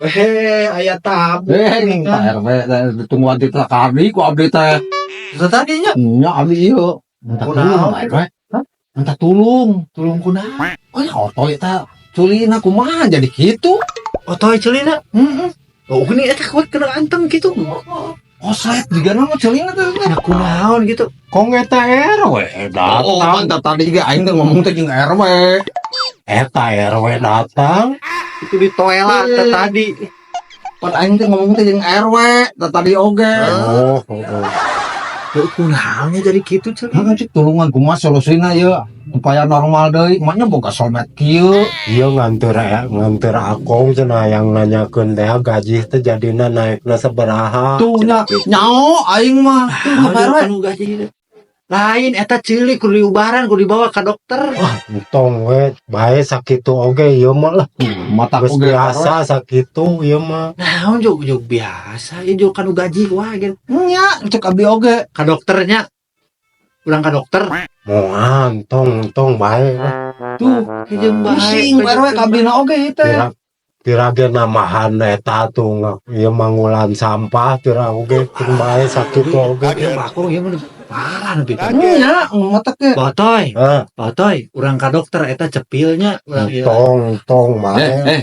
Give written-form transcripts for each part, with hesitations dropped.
Eh, aya tamu. Eh, Pak RW teh ditungguan ti tadi ku abdi teh. Itu tadinya. Nya abdi ieu. Minta Kunaon? tulung, Pak RW. Minta tulung. Tulung kunaon? Oh, ya otoy teh ceulina kumaha jadi kitu? Otoy ceulina. Heeh. Oh, ini eta kuat kena anteng gitu. Koslet juga nama ceulina teh. Nah, kunaon gitu. Kong eta RW Oh, datang. mantap, tadi ge aing teh ngomong teh jeung RW. Eta RW datang. Itu di toilet teh tadi. Pan aing teh ngomong teh jeung RW teh tadi oge. Oh. Tuh kunaonnya jadi gitu ceulina. Heeh, cik tulungan kumaha solusina ieu supaya normal deui. Maknya boga solmed kieu. Iya, nganter ya, nganter akong cenah yang nanyakeun teh gaji teh jadina naikna sabaraha. Tuh nya nyao aing mah. Tuh Pak RW. Anu gaji gitu. Lain eta ceuli kudu diubaran, kudu dibawa ke dokter. Entong we, bae sakitu oge ieu mah lah. Mata Geus oge. Biasa sakitu ieu mah. Naon jug jug biasa, ieu jug kanu gaji wah gitu. Nya cek abdi oge. Ka dokternya. Urang ka dokter. Moal, entong entong bae lah. Tuh, jeung bae. Pusing Pak RW ka abdina oge ieu teh. Tira tira ge nambahan eta tuh ieu mangulan sampah tira oge keun bae sakitu oge. Ieu bakong ieu mah parah nepi ka. Nya mata ke. Botoy, Hah, botoy, urang ka dokter eta cepilnya urang ieu. Entong entong bae. Eh, eh.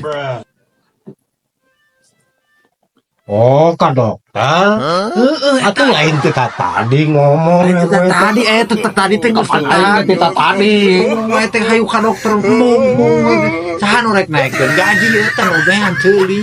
Oh, ka dokter. Heeh, Atuh lain teh ka tadi ngomong Lain teh RW teh. Tadi tetep tadi teh geus Kapan aing teh tita tadi. Ngomong teh hayu ka dokter, embung embung. Saha nu rek naikkeun gaji eta ngobean ceuli.